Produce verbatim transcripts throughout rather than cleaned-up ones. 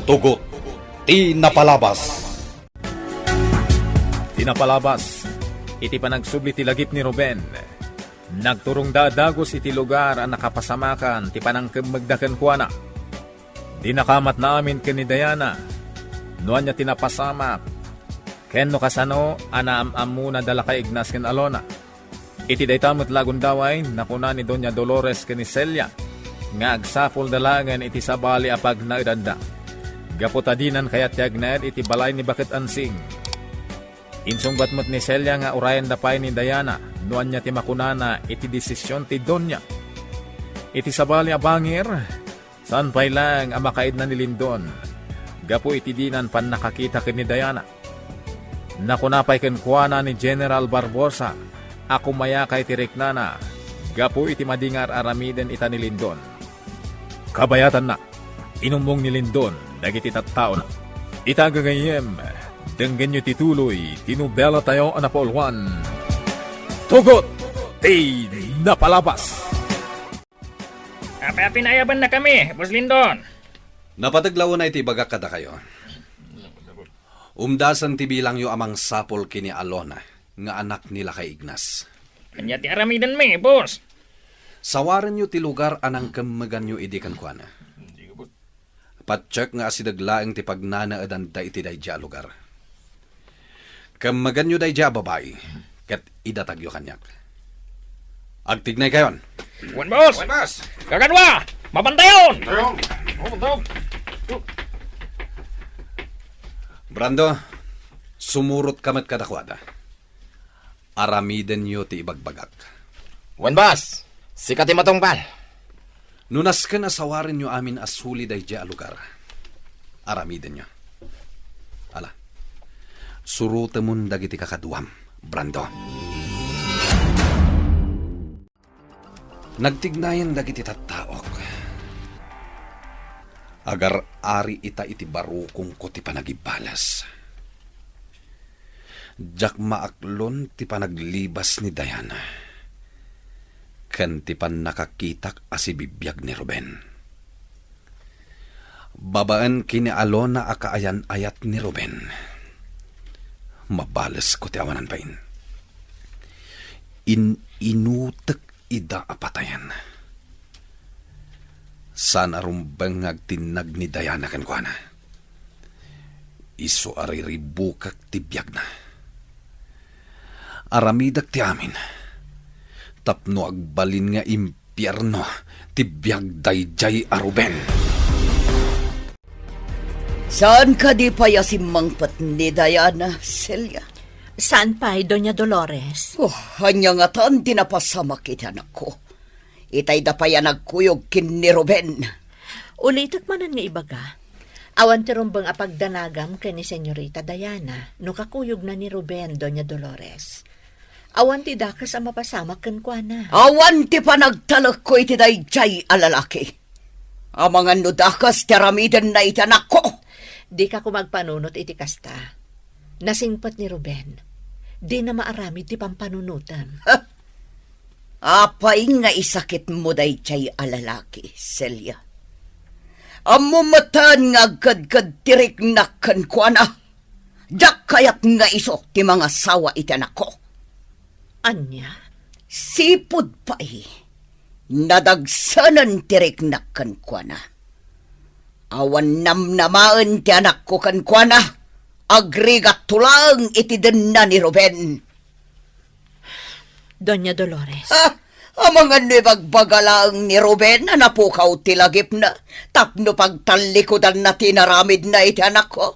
Tugot ti napalabas. Ti napalabas, iti panagsubli ti lagip ni Ruben, nagturongda a dagus iti lugar a nakapasamakan ti panangkemmegda kenkuana. Dinakamatna amin ken ni Diana no ania ti napasamak ken no kasano a naam-ammona da Lakay Ignas ken Alona. Iti dayta met la a gundaway, nakuna ni Doña Dolores ken ni Celia nga agsapulda laengen iti sabali a pagnaedanda, gapu ta dinan kayat ti agnaed iti balay ni Baket Ansing. Insungbat met ni Celia nga urayenda pay ni Diana no ania ti makunana iti desision ti Doña. Iti sabali a bangir, saan pay laeng a makaidna ni Lindon gapu iti dinan pannakakita ken ni Diana. Nakuna pay kenkuana ni General Barbosa a kumayaka iti riknana gapu iti madi nga ar-aramiden ita ni Lindon. Kabayatanna, inummong ni Lindon dagiti tattaona. Ita gagayyem, denggenyo ti tuloy ti nobelatayo a napauluan, Tugot ti Napalabas. Apay a pinaayabannakami, Boss Lindon? Napateg la unay ti ibagak kadakayo. Umdasen ti bilangyo a mangsapul ken ni Alona nga anak ni Lakay Ignas. Ania ti aramidenmi, boss? Sawarenyo ti lugar a nangkemmeganyo idi kenkuana. Patiek nga asideg laeng ti pagnanaedanda iti daydiay a lugar. Kemmeganyo daydiay a babai, ket idatagyo kaniak. Agtignaykayon. Wen, boss! Wen, boss! Kakanwa! Mabantayon! Tayon! Oh, tayon! Brando, sumurotka met kadakuada. Aramidenyo ti ibagbagak. Wen, boss! Sika ti matungpal. No nasken a sawarenyo amin a suli daydiay a lugar, aramidenyo. Ala, surotemon dagiti kakaduam, Brando. Nagtignayen dagiti tattaok. Agar-ari ita iti barukongko ti panagibales. Diak maaklon ti panaglibas ni Diana ken ti pannakakitak a sibibiag ni Ruben. Babaen ken ni Alona a kaayan-ayat ni Ruben, mabalesko ti awanan bain. In-inutek ida a patayen. Saan a rumbeng nga agtinnag ni Diana kenkuana. Isu a riribukek ti biagna. Aramidek ti amin tapno agbalin nga impierno ti biag daydiay a Ruben. Saan kadi pay a simmangpet ni Diana, Celia? Saan pay, Doña Dolores? Oh, ania ngatan ti napasamak iti anakko? Itayda pay a nagkuyog ken ni Ruben. Ulitek manen nga ibaga, awan ti rumbeng a pagdanagam ken ni Señorita Diana no kakuyogna ni Ruben, Doña Dolores. Awan ti dakes a mapasamak kenkuana. Awan ti panagtalekko iti daydiay a lalaki. Amangan no dakes ti aramidenna iti anakko. Dika koma agpanunot iti kasta. Nasingpet ni Ruben. Dina maaramid ti pampanunotem. Apay nga isakitmo daydiay a lalaki, Celia? Ammom metten nga agkedked ti riknak kenkuana. Diak kayat nga isu ti mangasawa iti anakko. Ania? Sipud pay, nadagsenen ti riknak kenkuana. Awan namnamaen ti anakko kenkuana. Agrigatto laeng iti denna ni Ruben. Doña Dolores. Ah, amangan no ibagbaga laeng ni Ruben a napukaw ti lagipna tapno pagtallikudanna ti inaramidna iti anakko.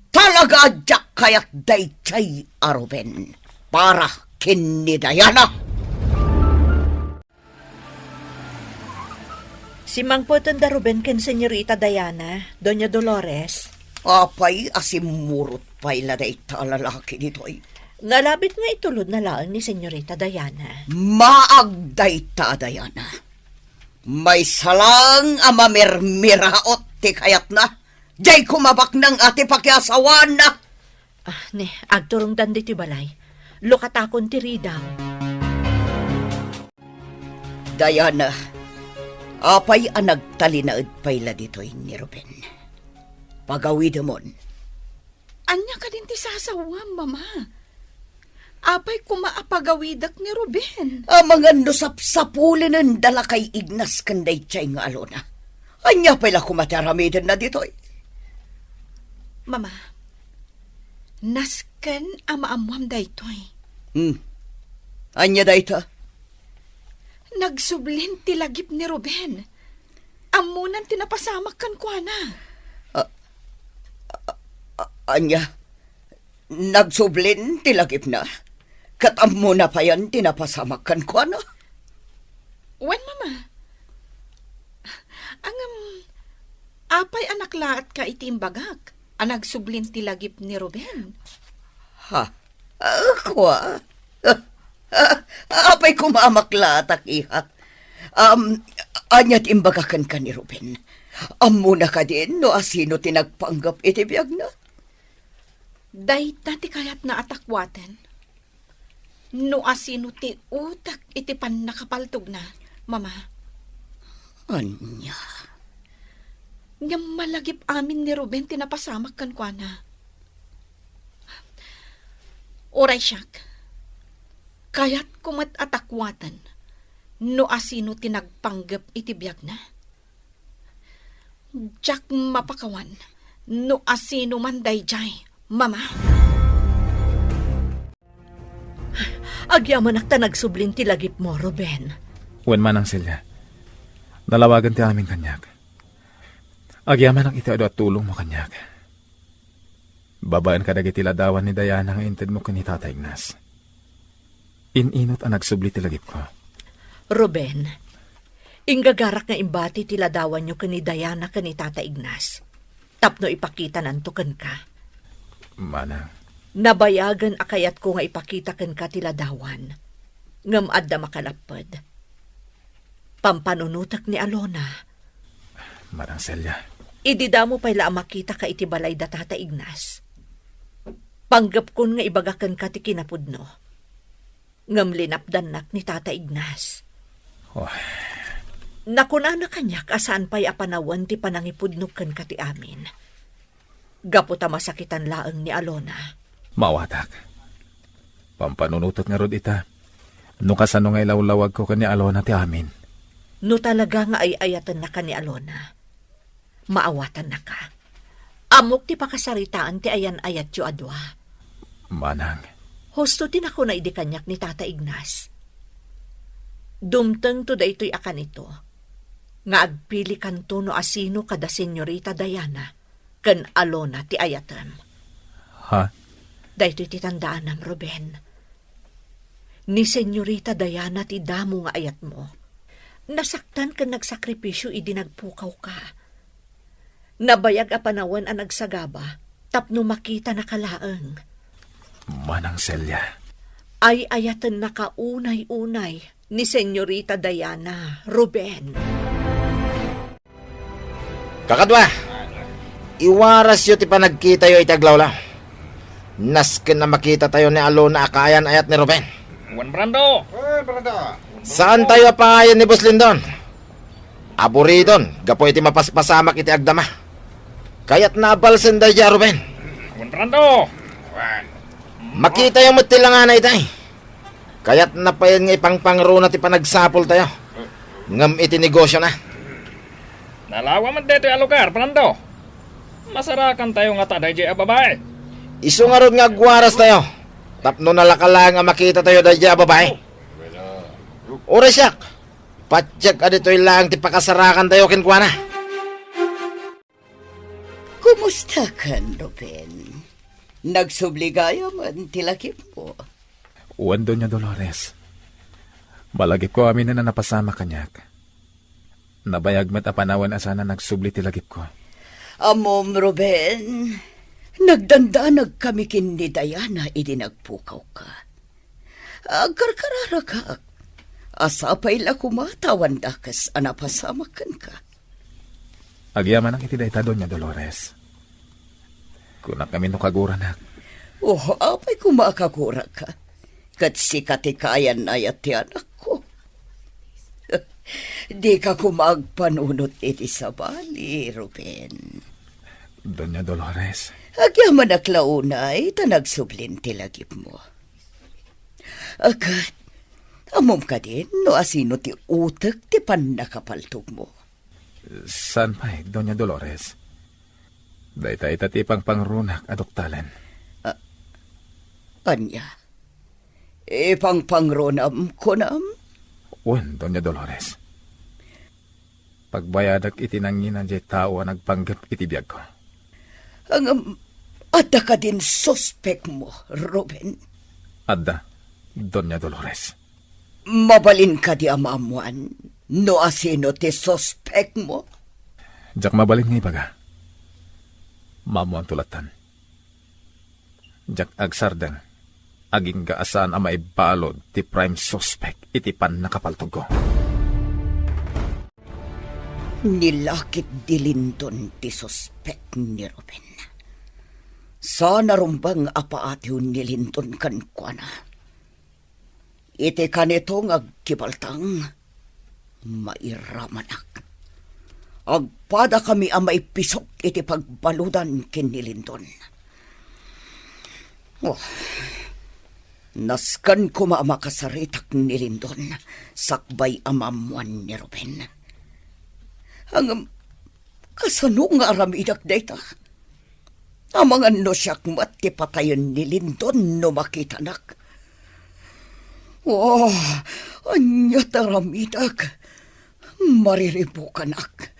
Talaga a diak kayat daydiay a Ruben para ken ni Diana. Simmangpeten da Ruben ken Señorita Diana, Doña Dolores. Apay a simmurot pay la dayta a lalaki ditoy? Nalabit nga itulodna laeng ni Señorita Diana. Maag dayta a Diana. Maysa laeng a mamirmiraot ti kayatna. Diay koma baknang a ti pakiasawaanna. Ah, ne, agturongdan ditoy balay. Lukatakon ti ridaw. Diana, apay a nagtalinaed pay la ditoy ni Ruben? Pagawidemon. Ania kadin ti sasawam, Mama? Apay koma a pagawidek ni Ruben? Amangan no sapsapulenen da lakay Ignas ken daydiay nga alona. Ania pay la koma ti aramidenna ditoy? Mama, nasken a maammoam daytoy. Hmm. Ania dayta? Nagsublin ti lagip ni Ruben. Ammonan ti napasamak kenkuana. A-, a-, a-, ania? Nagsublin ti lagipna? Ket ammona payen ti napasamak kenkuana? Wen, Mama. Ngem, apay a naklaatka iti imbagak a nagsublin ti lagip ni Ruben? Ha? Ah, kua? Ah, apay koma a maklaatak, iha? Um, ania ti imbaga kenka ni Ruben? Ammona kadin no asino ti nagpanggep iti biagna? Dayta ti kayatna a takkuaten. No asino ti utek iti pannakapaltogna, Mama. Ania? Ngem malagip amin ni Ruben ti napasamak kenkuana. Uray siak, kayatko met a takkuaten no asino ti nagpanggep iti biagna. Diak mapakawan no asino man daydiay, Mama. Agyamanak ta nagsublin ti lagipmo, Ruben. Wen, Manang Celia. Nalawagen ti amin kaniak. Agyamanak iti adu a tulongmo kaniak. Babaen kadagiti ladawan ni Diana nga intedmo ken ni Tata Ignas. In-inot a nagsubli ti lagipko. Ruben, inggagarak nga imbati ti ladawanyo ken ni Diana ken ni Tata Ignas tapno ipakitananto kenka. Manang. Nabayagen a kayatko nga ipakita kenka ti ladawan, ngem adda makalapped. Pampanunotek ni Alona. Manang Celia. Idi damo pay la a makitaka iti balay da Tata Ignas, panggepkon nga ibaga kenka ti kinapudno. Ngem linapdannak ni Tata Ignas. Oh. Nakunana kaniak a saan pay a panawen ti panangipudno kenka ti amin. Gapu ta masakitan laeng ni Alona. Maawatak. Pampanunotek ngarud ita. No kasano nga ilawlawagko ken ni Alona ti amin. No talaga nga ay-ayatennaka ni Alona, maawatannaka. Ammok ti pakasaritaan ti ayan-ayatyo a dua. Manang. Husto ti nakuna idi kaniak ni Tata Ignas. Dumtengto daytoy a kanito, nga agpilikanto no asino kada Senyorita Diana ken Alona ti ayatem. Ha? Daytoy ti tandaanam, Ruben. Ni Senyorita Diana ti damo nga ayatmo. Nasaktan ken nagsakripisio idi nagpukawka. Nabayag a panawen a nagsagaba tapno makitanaka laeng. Manang Celia. Ay-ayatennaka unay-unay ni Senyorita Diana, Ruben. Kakadua, iwarasyo ti panagkitayo iti aglawlaw. Nasken a makitatayo ni Alona a kaayan-ayat ni Ruben. Wen, Brando. Saantayo a pangayen ni Boss Lindon. Aburidon gapu iti mapaspasamak iti agdama. Kayatna a balsen daydiay a Ruben. Wen, Brando. Makitayo met ti langana itay. Kayatna payen nga ipangpangruna ti panagsapultayo ngem iti negosiona. Nalawa met daytoy a lugar, Brando. Masarakantayo ngata daydiay a babai. Isu ngarud nga agwarastayo tapno nalaka laeng a makitatayo daydiay a babai. Uray siak, patiek a ditoy laeng ti pakasarakantayo kenkuana. Kumustakan, Ruben? Nagsubli gayam ti lagipmo. Wen, Doña Dolores. Malagipko aminen a napasamak kaniak. Nabayag met a panawen a saan a nagsubli ti lagipko. Ammom, Ruben, nagdandanagkami ken ni Diana idi nagpukawka. Agkarkararagak a sapay la koma ta awan dakes a napasamak kenka. Agyamanak iti dayta, Doña Dolores. Kunak ngamin no kaguranak. Oh, apay koma a kaguraka? Ket sika ti kaayan-ayat ti anakko. Dika koma agpanunot iti sabali, Ruben. Doña Dolores. Agyamanak la unay ta nagsublin ti lagipmo. Ket, ammom kadi no asino ti utek ti pannakapaltogmo? Saan pay, Doña Dolores. Dayta ita ti ipangpangrunak a duktalen. A-, ania? Ipangpangrunam, kunam? Wen, Doña Dolores. Pagbayadak iti nangina diay tao a nagpanggep iti biagko. Ngem, adda kadin suspekmo, Ruben? Adda, Doña Dolores. Mabalin kadi a maammuan no asino ti suspekmo? Diak mabalin nga ibaga. Maammuanto lattan. Diak agsardeng. Agingga a saan a maibalud ti prime suspect iti pannakapaltogko. Ni Lakit Dilindon ti suspek ni Ruben. Saan a rumbeng a paatiw ni Lindon kenkuana. Iti kanito nga agkibaltang, mairamanak. Agpadakami a maipisok iti pagbaludan ken ni Lindon. Oh, nasken koma a makasaritak ni Lindon sakbay a maammuan ni Ruben. Ngem, kasano nga aramidak dayta? Amangan no siak met ti patayen ni Lindon no makitanak. Oh, ania ti aramidak? Mariribukanak.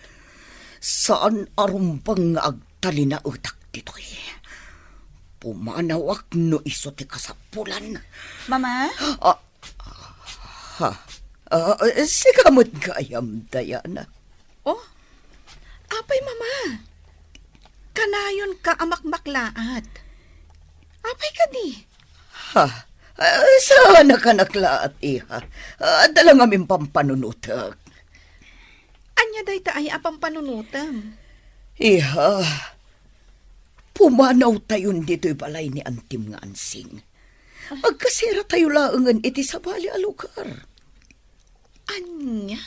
Saan a rumbeng nga agtalinaedak ditoy. Pumanawak no isu ti kasapulan. Mama? Ah, ha? Ah, sika met gayam, Diana. Oh? Apay, Mama? Kanayonka a makmaklaat. Apay kadi? Ha? Ah, saan a kanakla, iha. Ah, adda la ngamin pampanunotek. Ania dayta aya a pampanunotem? Iha, pumanawtayon ditoy balay ni antim nga Ansing. Agkasiratayo laengen iti sabali a lugar. Ania?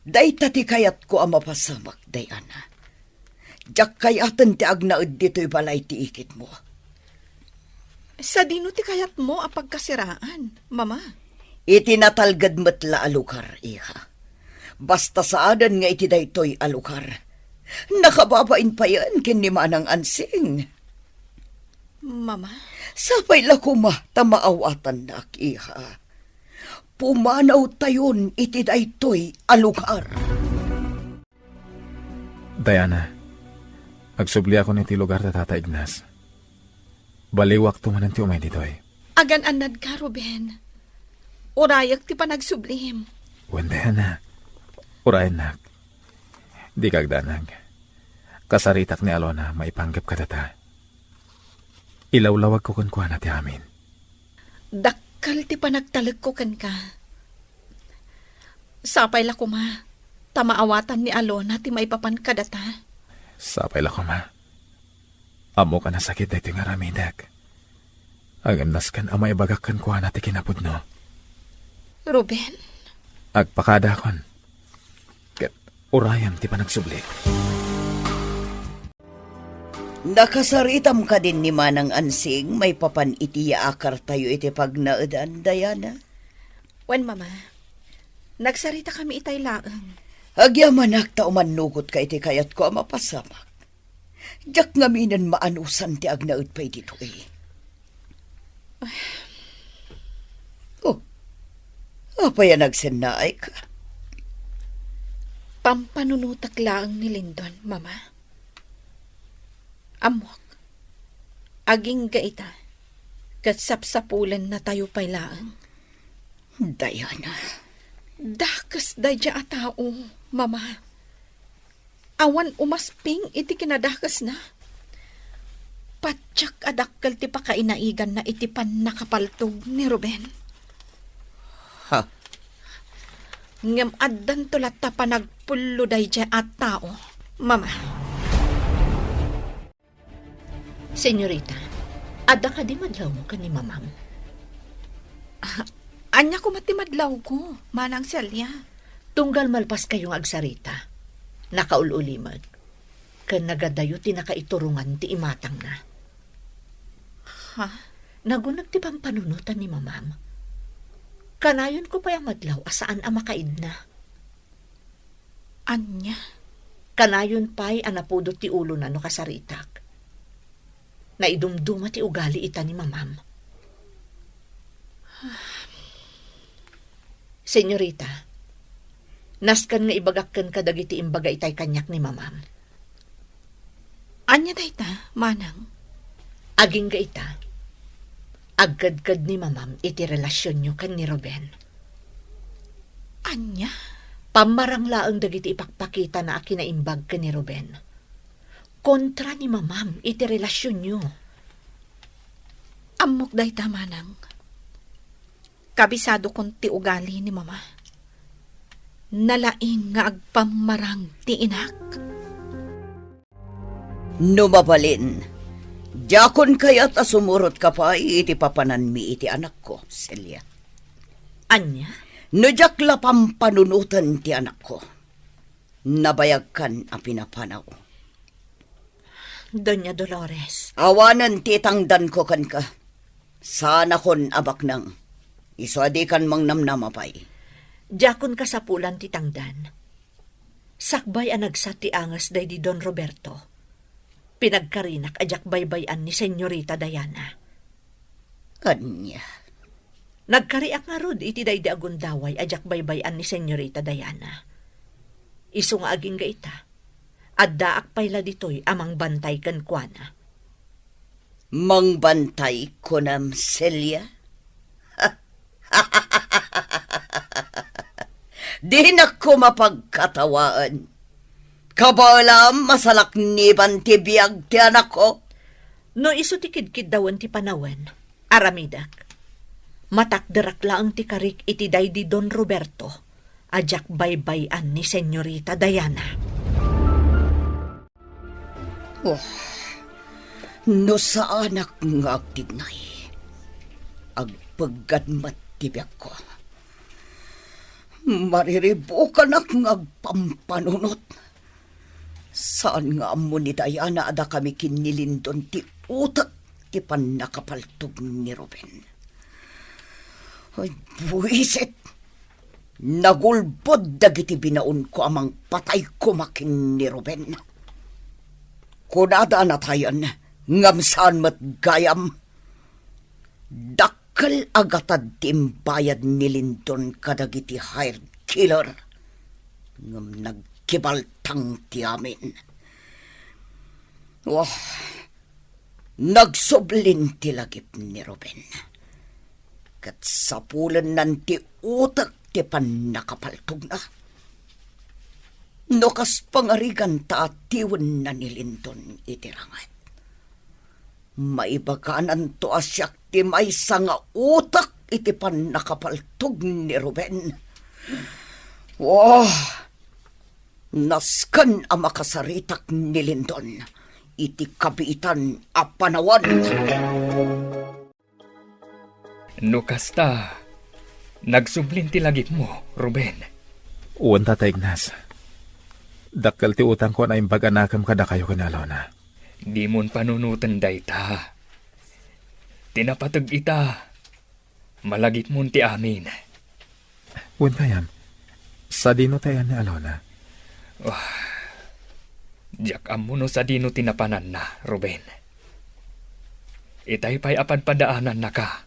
Dayta ti kayatko a mapasamak, Diana. Diak kayaten ti agnaed ditoy balay ti ikitmo. Sadino ti kayatmo a pagkasiraan, Mama? Iti natalged met la a lugar, iha. Basta saanen nga iti daytoy a lugar. Nakababain payen ken ni Manang Ansing. Mama? Sapay la koma ta maawatannak, iha. Pumanawtayon iti daytoy a lugar. Diana, agsubliakon iti lugar da Tata Ignas. Baliwakto manen ti umay ditoy. Agan-annadka, Ruben. Urayek ti panagsublim. Wen, Diana. Urayennak. Dika agdanag. Kasaritak ni Alona maipanggep kadata. Ilawlawagko kenkuana ti amin. Dakkel ti panagtalekko kenka. Sapay la koma, ta maawatan ni Alona ti maipapan kadata. Sapay la koma. Ammok a nasakit daytoy nga aramidek. Ngem nasken a maibagak kenkuana ti kinapudno. Ruben? Agpakadakon. Ket urayem ti panagsubli. Nakasaritam kadin ni Manang Ansing maipapan iti yaakartayo iti pagnaedan, Diana? Wen, Mama. Nagsaritakami itay laeng. Agyamanak ta umannugotka iti kayatko a mapasamak. Diak ngaminen maanusan ti agnaed pay ditoy. Oh, apay a nagsennaayka? Pampanunotak laeng ni Lindon, Mama. Ammok, agingga ita, ket sapsapulennatayo pay laeng. Diana. Dakes daydiay a tao, Mama. Awan umasping iti kinadakesna. Patiek a dakkel ti pakainaiganna iti pannakapaltog ni Ruben. Ha? Ngem addanto latta panagpullo daydiay a tao, Mama. Senyorita, adda kadi madlawmo ken ni Mamam? Ah, ania koma ti madlawko, Manang Celia? Tunggal malpaskayo nga agsarita, nakaul-ulimeg. ken nagadayo ti nakaiturongan ti imatangna. Ha? Naguneg ti pampanunotan ni Mamam. Kanayonko pay a madlaw a saan a makaidna. Ania? Kanayon pay a napudot ti ulona no kasaritak. Naidumduma ti ugali ita ni Mamam. Senyorita, nasken nga ibagak kenka dagiti imbaga itay kaniak ni Mamam. Ania dayta, manang? Agingga ita, agkedked ni Mamam iti relasionyo ken ni Ruben. Ania? Pammarang laeng dagiti ipakpakitana a kinaimbag ken ni Ruben. Kontra ni Mamam iti relasionyo. Ammok dayta, manang. Kabisadokon ti ugali ni Mama. Nalaing nga agpammarang ti inak. No mabalin, diakon kayat a sumurotka pay iti papananmi iti anakko, Celia. Ania? No diak la pampanunoten ti anakko, nabayagkan a pinapanaw. Doña Dolores. Awanen ti itangdanko kenka. Saanakon a baknang. Isu a dikan mangnamnama pay. Diakon kasapulan ti tangdan. Sakbay a nagsat ti anges daydi Don Roberto, pinagkarinak a diak baybay-an ni Senyorita Diana. Ania? Nagkariak ngarud iti daydi a gundaway a diak baybay-an ni Senyorita Diana. Isu nga agingga ita, addaak pay la ditoy a mangbantay kenkuana. Mangbantay, kunam, Celia? Dinak koma pagkatawaen. Kabaelam a salakniban ti biag ti anakko. No isu ti kidkiddawen ti panawen, aramidek. Matakderak laeng ti karik iti daydi Don Roberto a diak baybay-an ni Senyorita Diana. Oh, no saanak nga agtignay, agpeggad met ti biagko. Mariribukanak nga agpampanunot. Saan nga ammo ni Diana a dakami ken ni Lindon ti utek ti pannakapaltog ni Ruben. Ay, buisit! Nagulbod dagiti binaonko a mangpatay koma ken ni Ruben. Kunada a natayen, ngem saan met gayam. Dakkel a gatad ti imbayad ni Lindon kadagiti hired killer, ngem nagkibaltang ti amin. Wah, nagsublin ti lagip ni Ruben. Ket sapulennan ti utek ti pannakapaltogna. No kas pangarigan ta atiwenna ni Lindon iti langit, maibagananto a siak ti maysa nga utek iti pannakapaltog ni Ruben. Wah! Nasken a makasaritak ni Lindon iti kabiitan a panawen. No kasta, nagsublin ti lagipmo, Ruben. Wen, Tata Ignas. Dakkel ti utangko a naimbag a nakem kadakayo ken ni Alona. Dimon panunoten dayta. Ti napateg ita, malagipmon ti amin. Wen gayam, sadino ti ayan ni Alona? Oh, diak ammo no sadino ti napananna, Ruben. Itay pay a padpadaanannaka.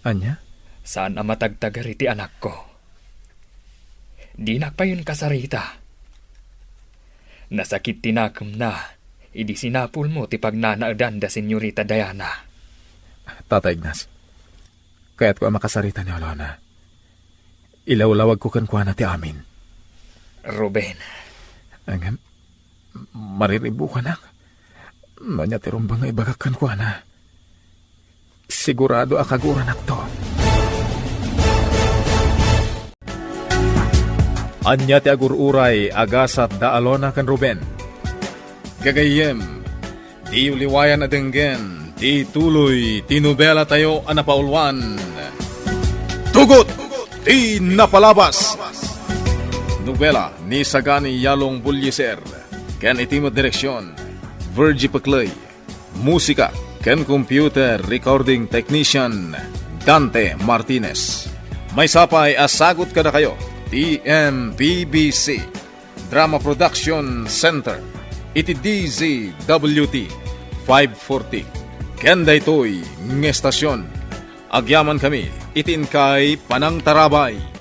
Ania? Saan a matagtagar iti anakko. Dinak payen kasarita. Nasakit ti nakemna idi sinapulmo ti pagnanaedan da Senyorita Diana. Tata Ignas, kayatko a makasarita ni Alona. Ilawlawagko kenkuana ti amin. Ruben. Ngem, mariribukanak no ania ti rumbeng nga ibagak kenkuana. Sigurado a kaguranakto. Ania ti agur-uray a gasat da Alona ken Ruben? Gagayyem, diyo liwayan a denggen ti tuloy ti nobelatayo a napauluan, Tugot ti Napalabas. Nobela ni Sagani Yalong Bullieser. ken iti met direksion, Virgie Pecley. Musika ken computer recording technician, Dante Martinez. Maysa pay a sagut kadakayo ti M P B C Drama Production Center iti D Z W T five forty. Ken daytoy nga estasion, agyamankami iti inkay panangtarabay.